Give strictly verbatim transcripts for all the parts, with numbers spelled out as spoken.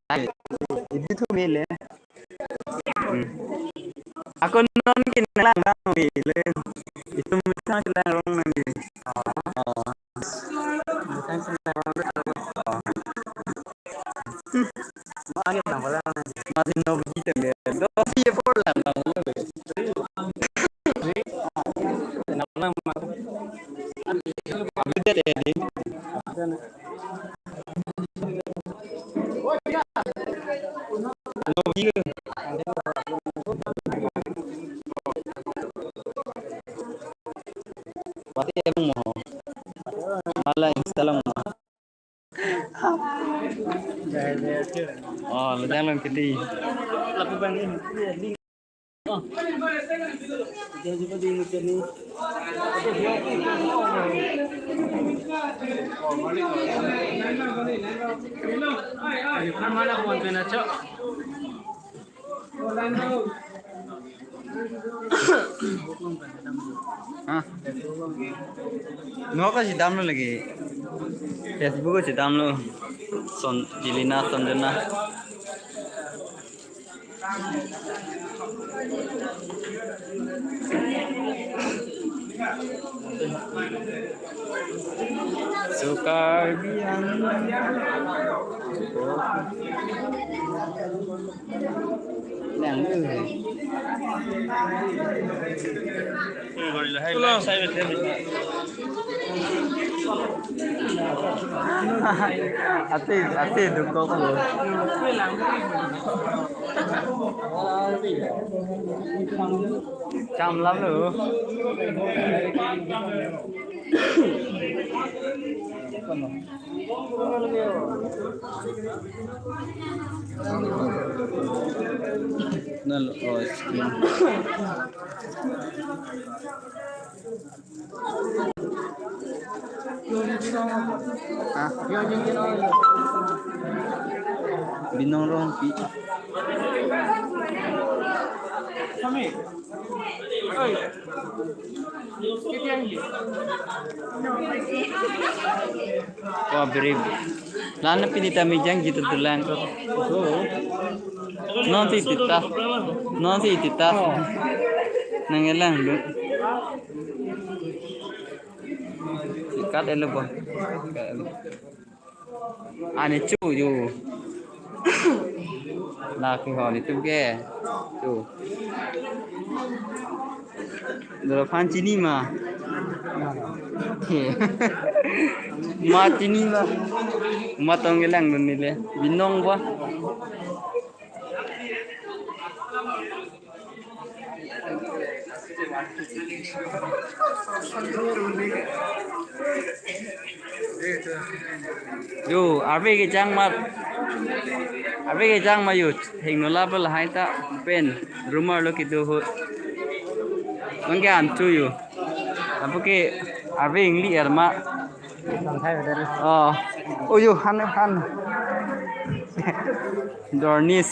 Itu tuh mele. Hmm. Ako non ke nanglang dam mele. Itu methang nanglang rong nang di. Oh. Methang nanglang rong. Oh. Magi nang pala. Masi no biji tele. Do ye por lang nang. Nang nang. Abi de de. Pati emang mo. Ala install mo. Oh, lo jalan kedi. Ha? No ka si damlo lagi. Facebook si damlo. Son, Jelina Sonjona. So Karbi Anglong. Lang tu. Ate, ate dukok lo. Cham lam lo. Nalo, oh, screen. Ha? Binong Rongpi. Wah, brave. Lana pini tami jang gitu tulang ko. Non si tita. Non si tita. Nangkelang dun. Sikat elo bo. Ani chu ju. Lake ho ni tu ke. Chu. Dolo phan chini ma. Ma chini ma. Ma tong kelang dun nile. Binong ba. Yo, arve kechang ma, arve kechang ma yo, hingno la bel hai ta pen rumor lo kedo ho. Nang ke an chu yo. Apo ke arve ingli er ma. Oh, oh yo, han, han. Dornis.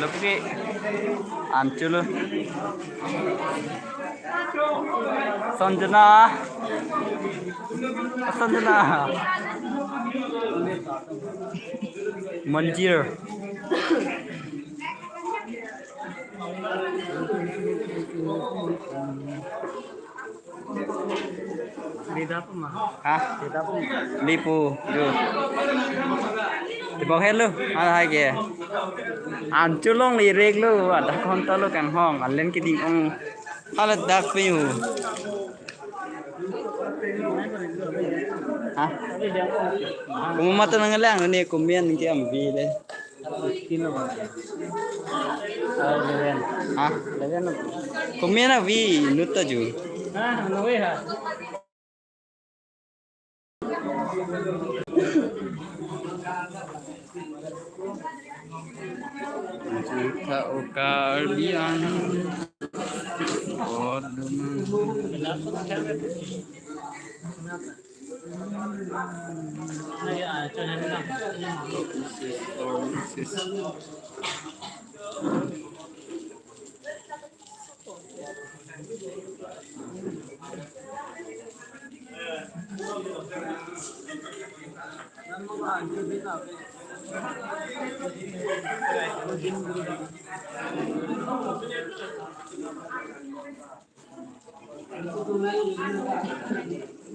Lo ke an chu lo. Sonjona. Sonjona. Manjir. Rida pu ma? Ha? Rida pu ma? Lipu, yo. Tibok helo, ala hai ke. An chu longle rek lo, ada konta lo kanghong, alen keding ong. Hala dak pe hu. Ha? Komat nanglang ne komian ke ambi le. Sixteen lo. Ah, eleven. Ha? Eleven lo. Komian avi inut ta ju. Ha, no ve ha. Juta o Karbi Anglong.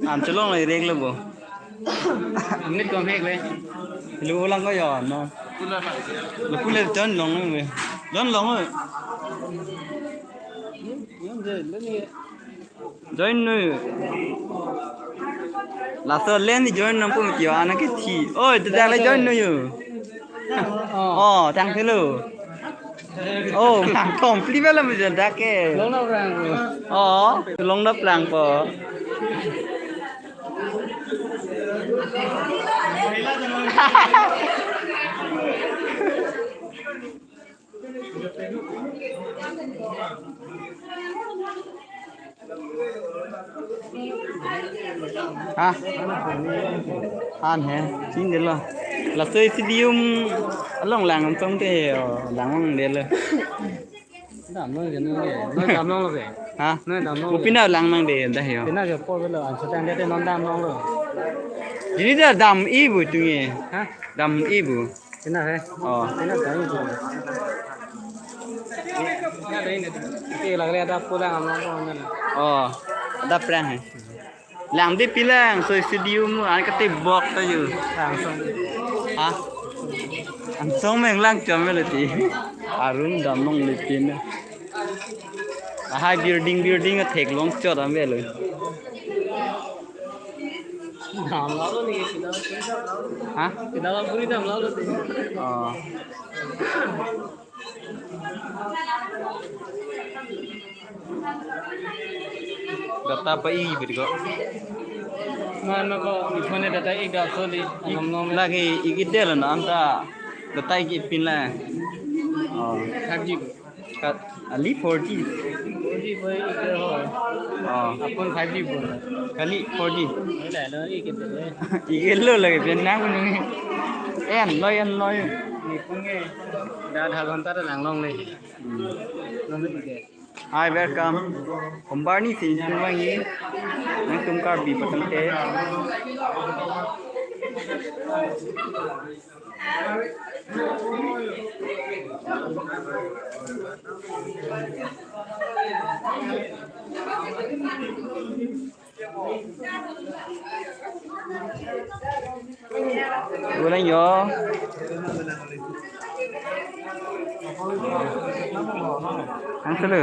An cholong le rek le bo. Minute kom hek le. Lu lang ko yo no. Lu kule jon long le. Jon long le. Join nu. Laso len ni join nang pun kio anak ke thi. Oi, tidak le join nu yo. Oh, tang thelo. Oh, complete bela mo dak ke. Long dap lang po. Oh, long dap lang po. Ha? Han he, chin delo. Laso stadium along lang tong te, oh, lang mang delo. Damlo ke, noi damlo ke. Ha? Noi damlo. Upina lang mang de dah yo. Pina ke por belo, an setang de non damlo. Jini dah dam-i bu tunge. Ha? Dam-i bu. Pina he. Oh. Pina dam-i bu. Pina dam-i ne. Iti lagle ada pulang amlo ko men. Oh. Ada prank he. Lang de pilang so stadium an kate bok ta yo. Langsung. Ha? An song meng lang chom le ti. Arum dam nong le tin. Ahai building building a thek long chot am velo. Damlo ni kita. Ha? Kita puri damlo ni. Oh. Data pa-i beri ko. Man ma ko iphone data ik da soli. Nom nom. Lagi ik del na anta data ik pin la. Oh. Five G. Kat ali four G. Four G boy ik ho. Oh. Apun five G boy. Kali four G. Ila lo ik de. Ik lo lagi pin na kun ni. En lo en lo. Ni kun nge. Da dha ghonta ta lang long le. Hmm. Long le ik de. Hi, welcome. Hombar ni si tumbangi. Nangtum Karbi patang te. Gulang yo. Ang selu.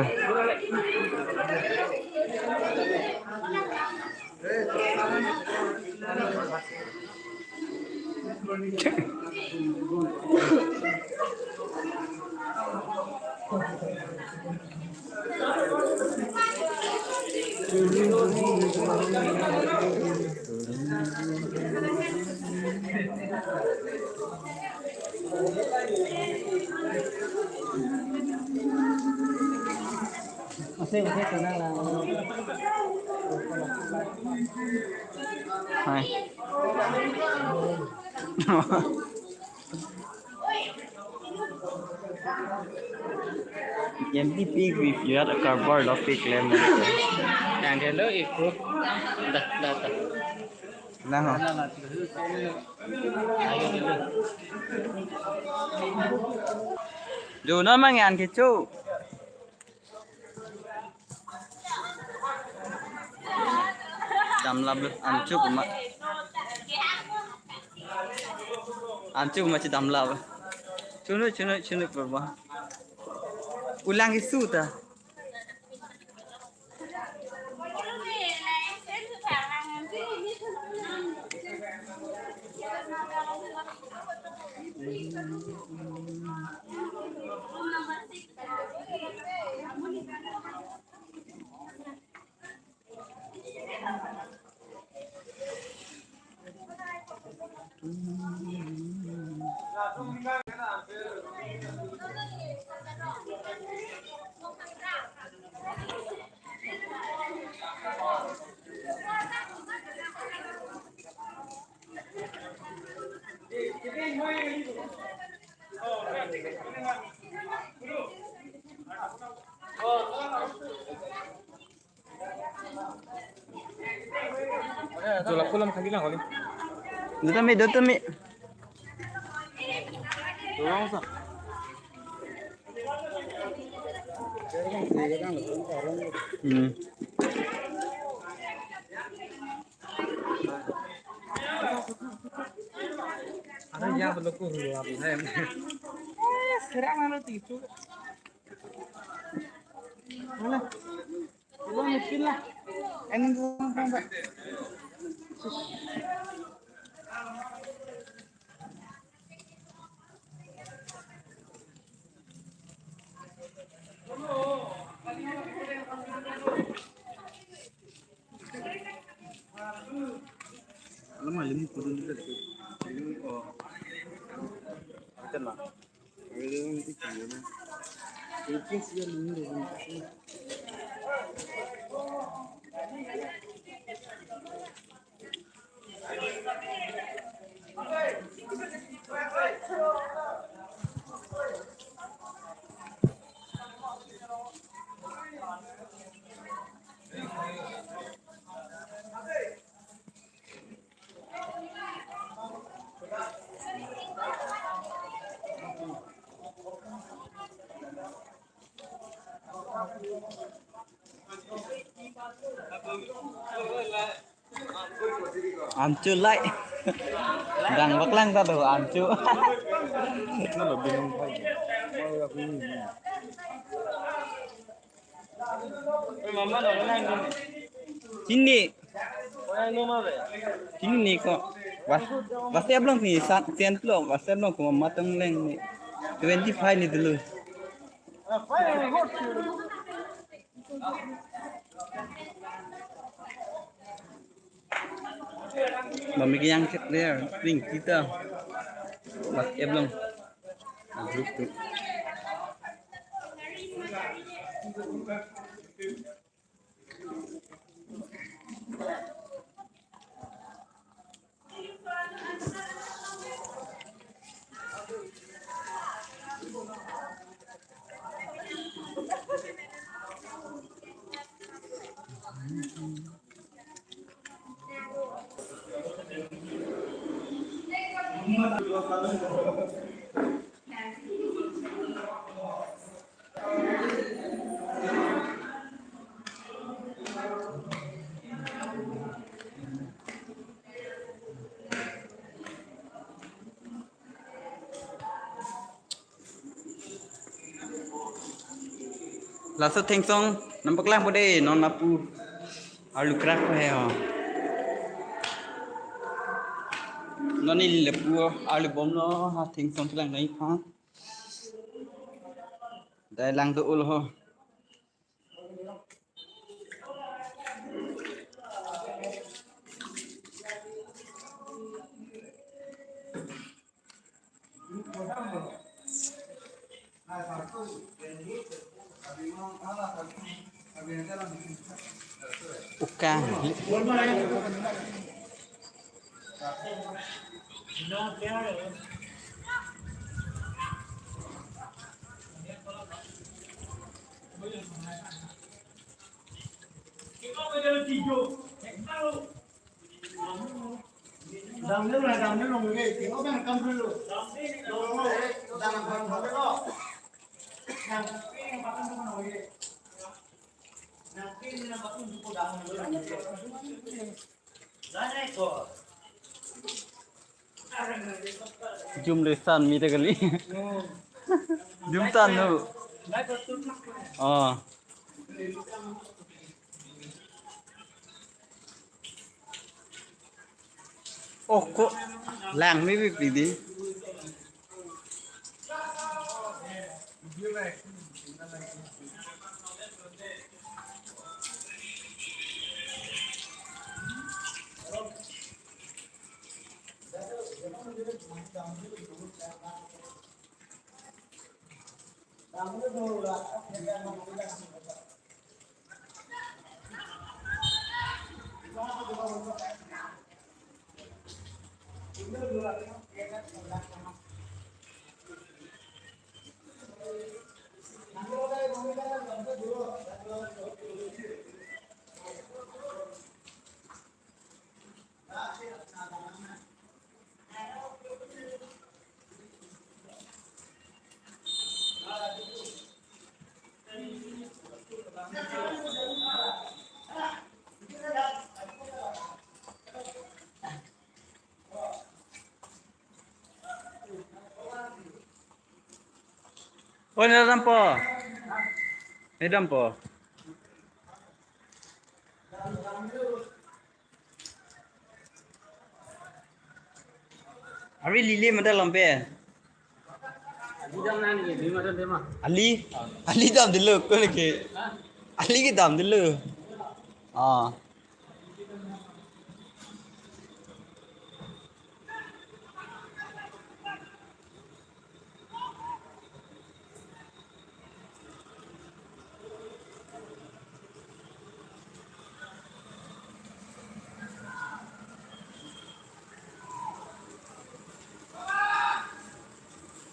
Hai. M D P grief, you had a cardboard of fake lemon. Yang hello, ikut. Dah, dah, dah. Nah, ho. Ayo dulu. Jo, na mang yan ke chu. Damlap lo, anchuk ma. Anchuk ma si damlap. Chunu, chunu, chunu purba. Ulang isu ta. Jola kulam khali lang kali. Dotami, dotami. Tolong sa. Hmm. Ada yang belum kurang, eh. Eh, sekarang lalu tidur. Mana? Belum mungkin lah. Ini belum sampai. Alam alim kudu ni tadi. Alim, oh. Macam mana? Alim itu dia ni. Itu sih alim ni. Anchu lai. Dang baklang ta do anchu. Chini. Chini ko. Wah, WhatsApp along ni sa ten lo, WhatsApp along ko mama tong leng ni. Twenty five ni dulu. Mami ke yang cek dia, ring kita. Mas eblong. Nah, gitu. Laso thengsong nangpaklang po dei, non lapu arlu krak po he ho. Non ili lapu arlu bomlo, ha thengsong kelang nangji aphan. Dai lang do-ul ho. Uka. Jum le san mi ta kali. Jum san nu. Oh. Oh, ko lang mi pipi dei. Oh, ne dampo. Ne dampo. Ari lile mada lampe. Ali, ali dam dulu, ko lagi. Ali ke dam dulu. Ah.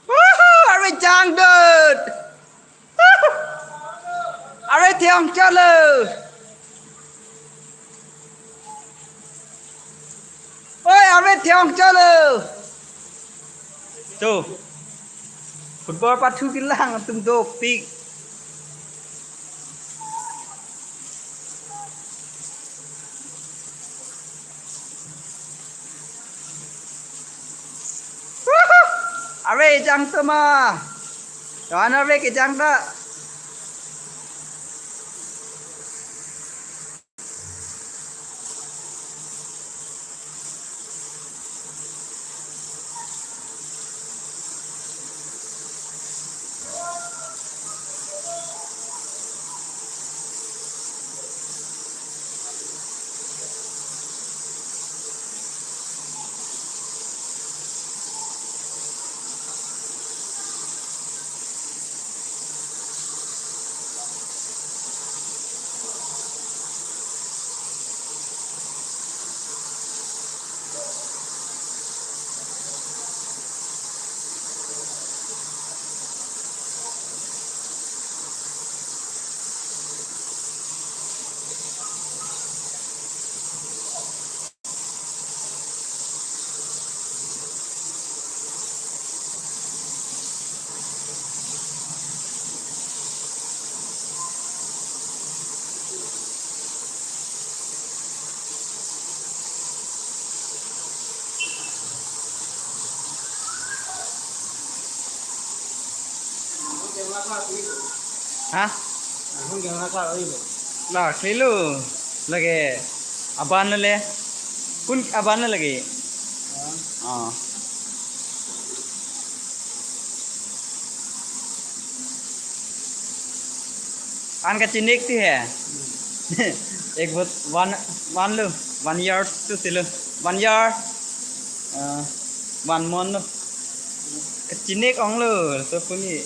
Woohoo! Arve jangdut! Arve theong chotlo! Oi, arve theong chotlo! To. Football pathu kelang atum dopik. Arve jang tuma. Doan arve kejang ta. Ha? Laklelo. Lake. Aban le. Kun aban le lake. Ah. An kachinek ti he. Ek baut one, one lo, one year to silo, one year, ah, one month lo. Kachinek onglo, so puni.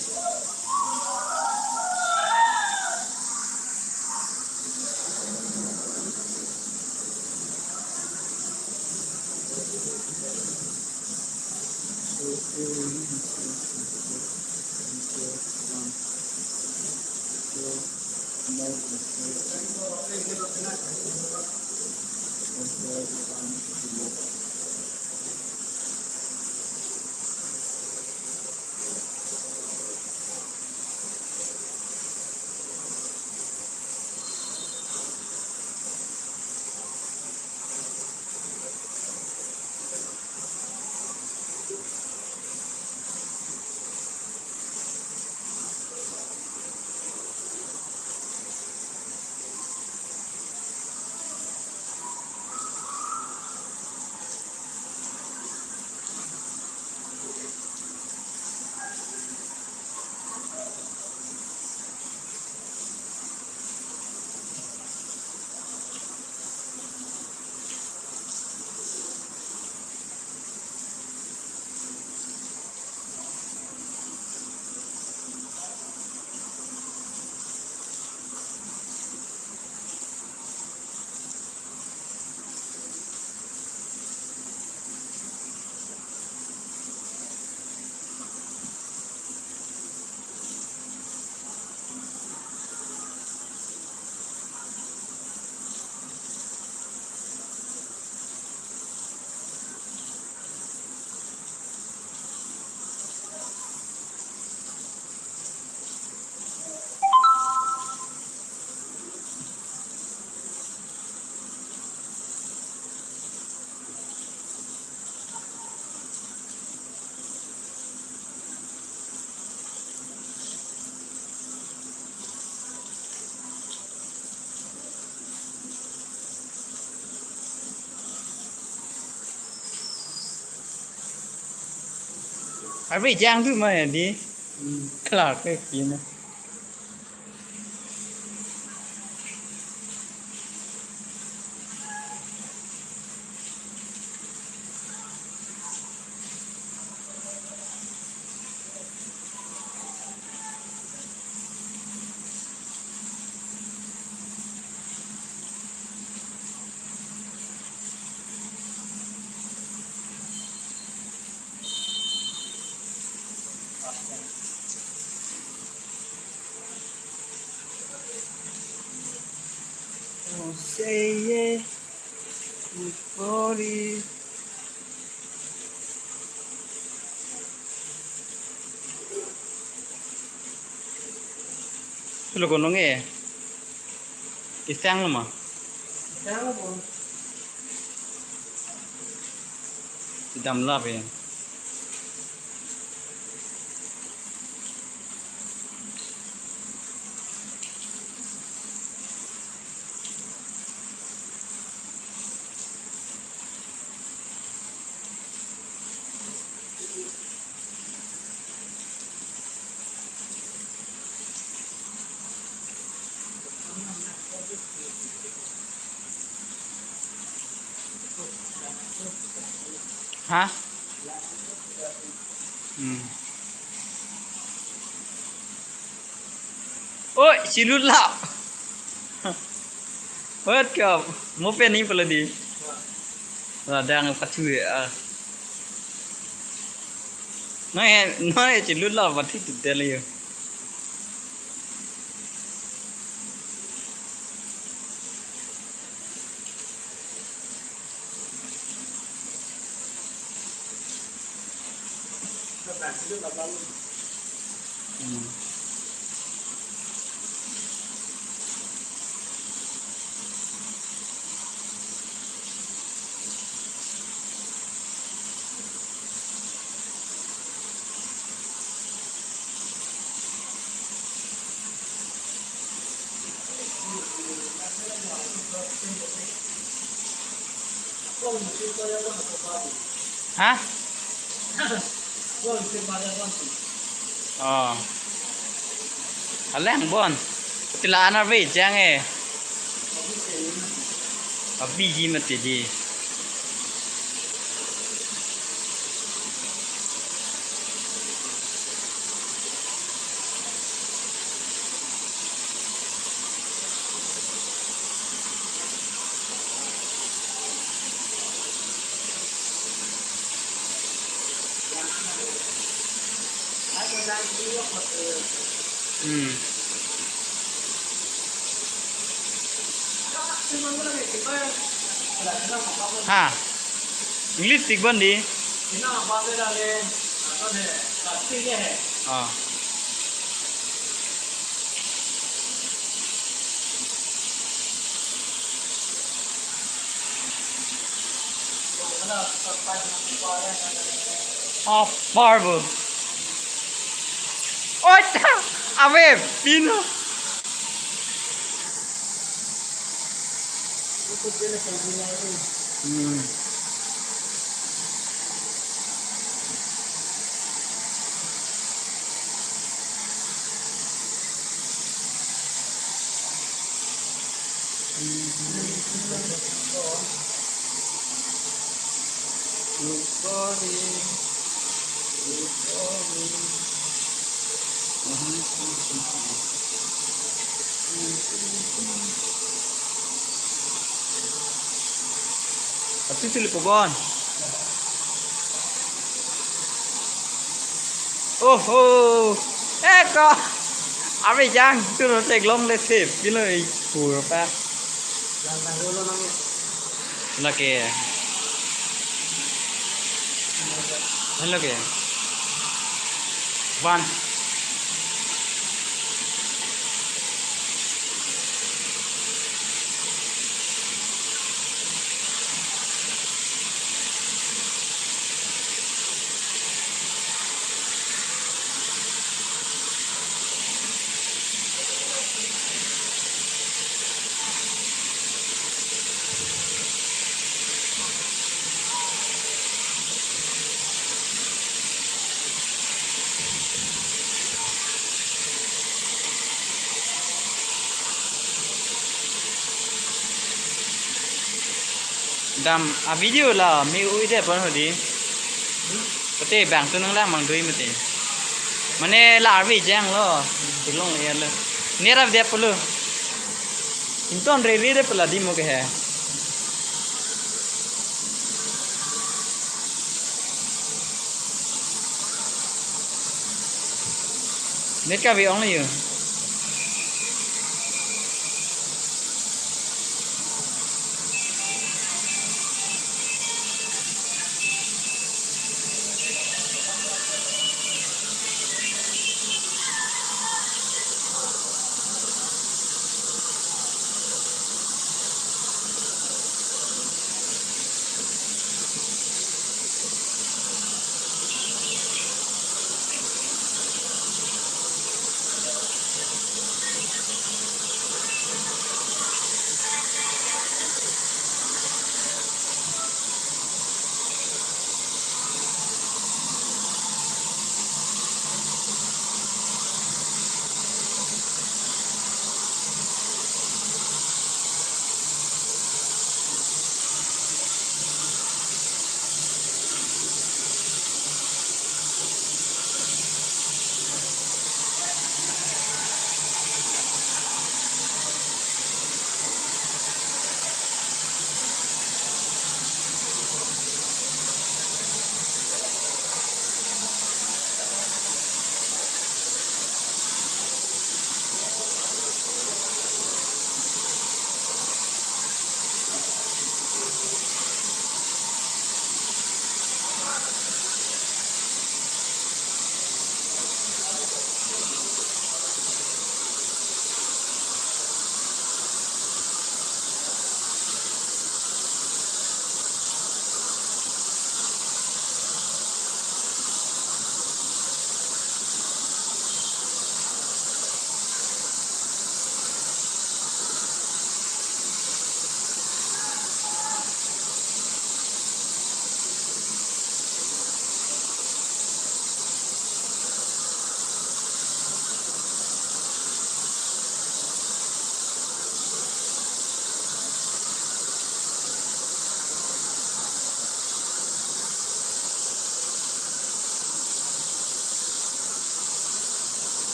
Arve jang tu ma di. Klar ke kina. Lo konong e. Isang lo ma? Isang lo po. Damlap e. Ha? Hmm. Oi, chilut la. What ka? Mo pen ni pala di. Radang pachu ya. Noi, noi chilut la pati tu tel yo. Ha? Oh. Alang bon. Tila ana ve jang e. Abi ji mati di. Hmm. Ha. English tik bon di. Ah. Oh, powerful. Oh, ave, pino. Hmm. Ati sili pabon. Oho. Eko. Ave jang, tu no theklongle sip. Pilo i pur pa. Lake. Lake. One. Dam a video la me ui de pon hodi. Pate bang tu nang lang mang dui mate. Mane la arve jang lo. Tilong ya lo. Nera de polo. Inton re re de pala di mo ke he. Net ka be ong yo.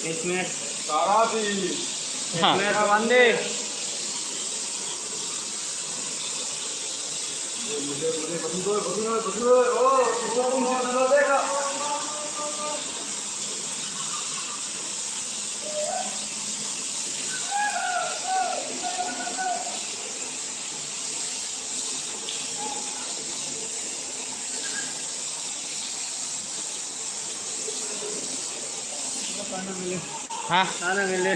Eight minutes. Tara di. Eight minutes, one day. Ha? Sana mili.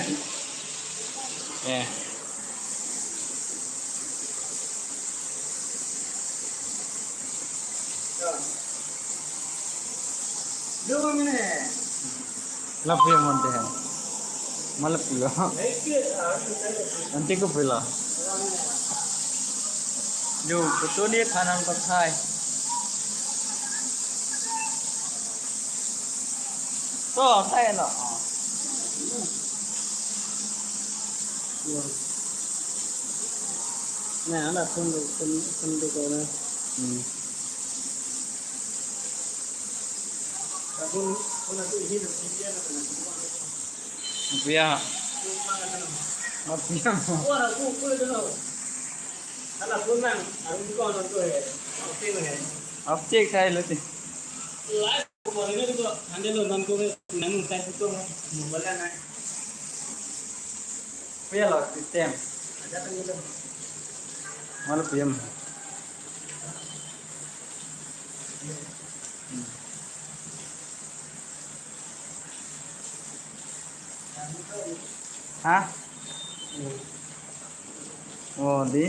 Eh. Dua menit. Lapu yang monte hai. Malah pulo. Nanti ko pulo. Yo, betul ni tanam kothai. To, saya no. Nah, ada pun pun pun tu kau na. Hmm. Aku pun aku ini dah sini ada. Mafia. Mafia. Aptik hai lo ti. Mafia lo system. Malu piyam. Ha? Oh, di?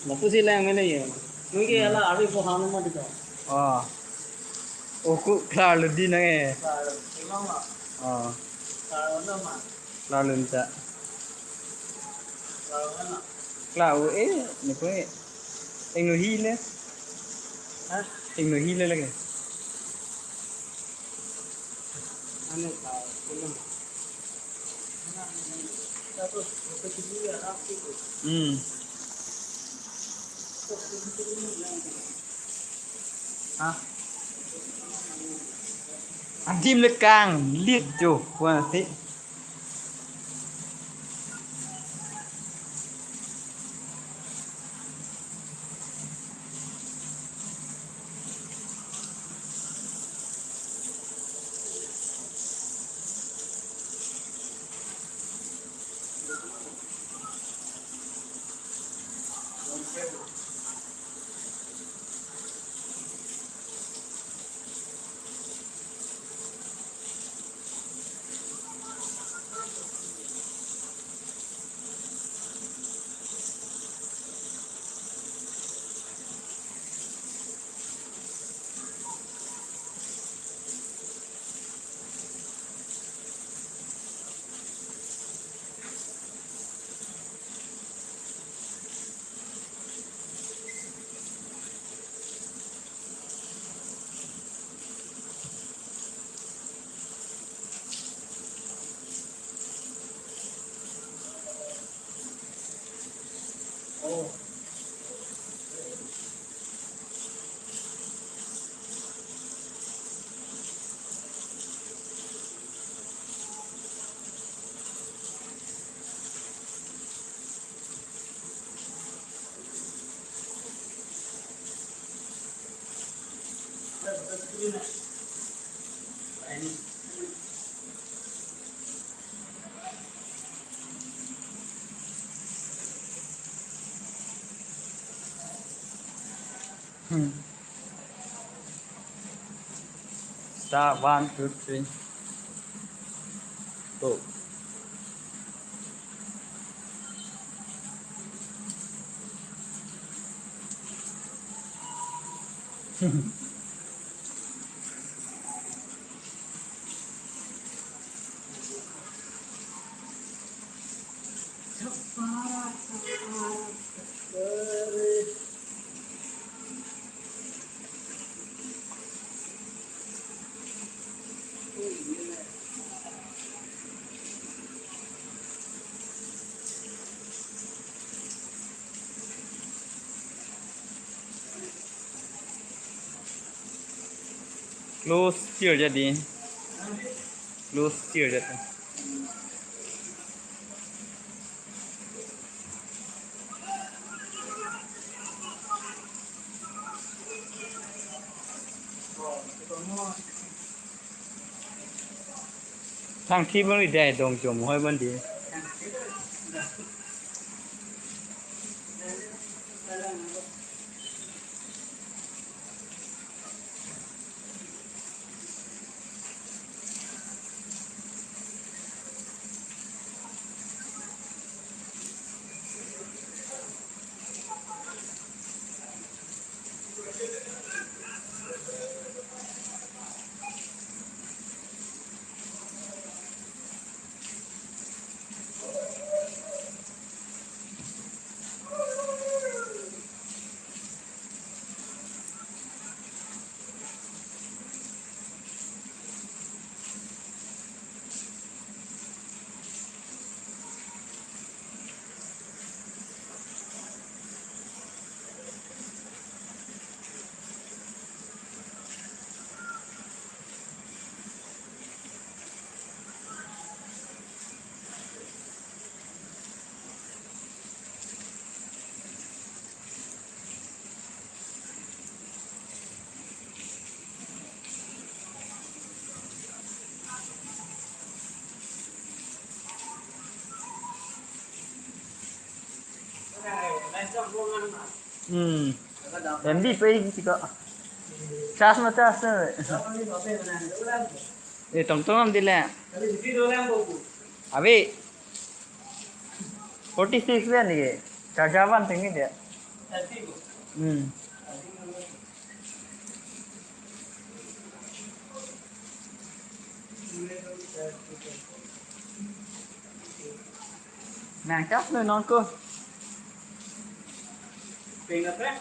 Lapu si lang mene ye. Mungkin ala ari ko hanu ma dito. Oh. Oku klar lo di nang eh. Klar lo. Imang ma. Oh. Klar lo nama. Klar lo nta. Klar lo nta. Klar lo eh, ni ko eh. Ingno hile. Ha? Ingno hile lagi. Ane klar lo. Hmm. Ha? Adim le kanglit jo, wa ti. Hmm. Start, one, two, three. Go. Close chair jadi. Close chair jadi. Thang thi bang idai dong chom hoi bang di. Hmm. M B pe siko. Charge ma charge na. Eh, tong tong am dile. Abi. Forty six le ni. Charge avan tinggi dia. Hmm. Nang charge na non ko. Peng apa?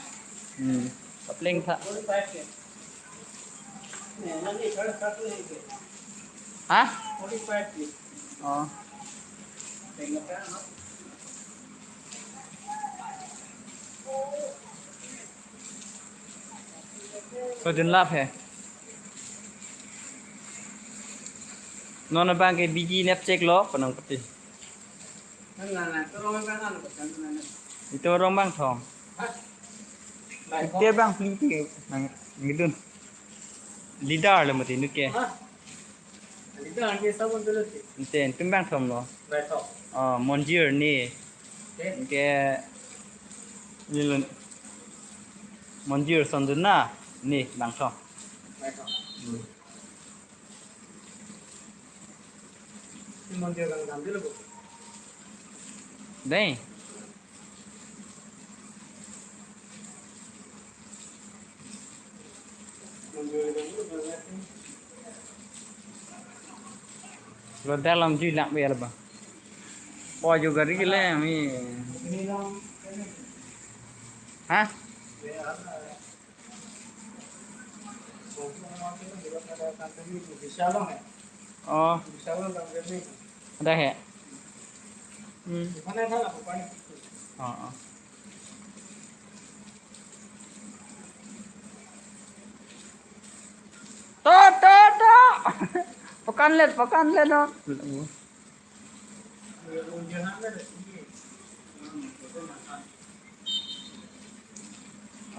Hmm. Kapling tha. Forty-five ke. Nih, nanti kalau satu lagi. Hah? Forty-five ke. Oh. Peng apa? Sodun lap he. Non abang ke biji nep chek lo, penang peti. Ito rong bang thom. Ite bang pli pi nang ngidun. Leader le mati nuke. Leader ke sabun dulu sih. Ite tum bang thom lo. Bai thom. Oh, Monjir ni. Oke. Ke ni lun. Monjir Sonduna ni bang thom. Bai thom. Hmm. Monjir bang dam dulu, Bu. Dei. Lo dalam jui lak biar ba. Oh, juga ri le mi. Hah? Oh. Ada he? Hmm. Oh, oh. To, to, to. Pakan let, pakan let, no.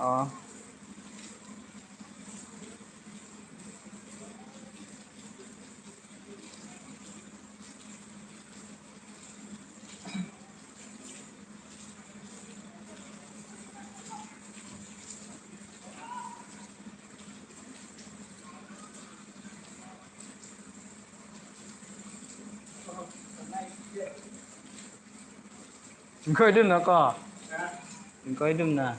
Oh. Ingkoi dum na ko? Ingkoi dum na?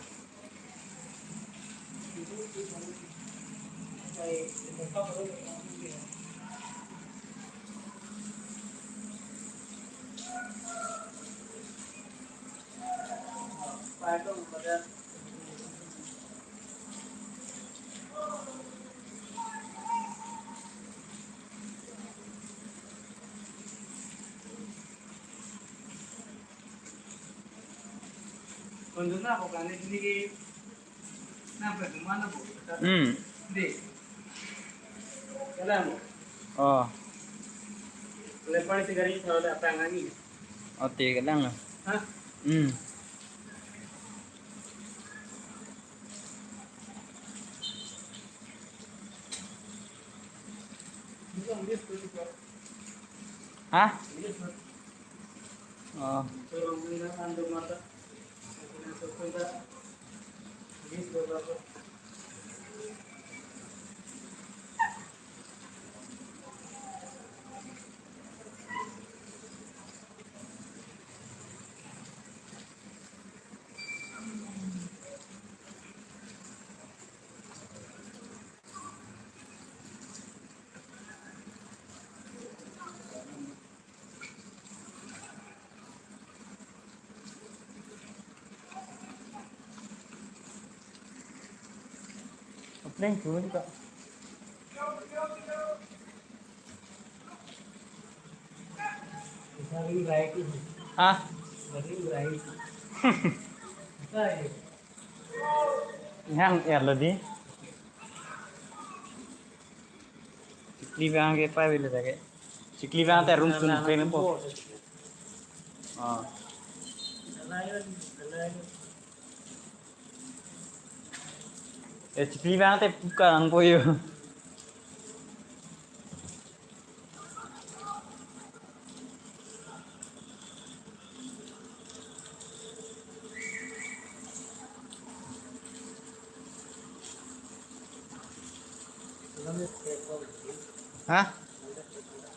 Kondona ko kane sini ke nampai kemana, Bu? Hmm. Di. Jalan, Bu. Oh. Lepar si gari thaw le apang ani. Oh, te kalang. Hah? Hmm. Hah? Oh. Pleng tu ka. Ah. Yang ya lodi. Chikli bang ke pa bile lagi. Chikli bang te room sun pe me po. Ah. Eh, chikli bang te puka ang po yo. Ha?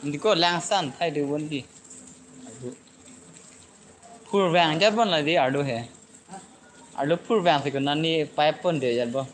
Diko langsan thai de won di. Phurvang jat bon la di arlo he. Arlo phurvang si ko nani pipe pon de jat bo.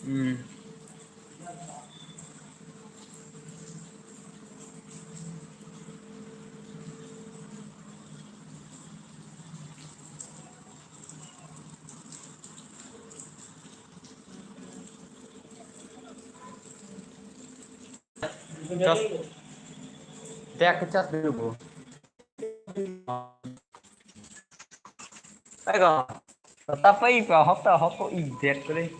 Hmm. Just dia kecas dulu, Bu. Ayo, tata pai pa hop ta hop ko idet ko dei.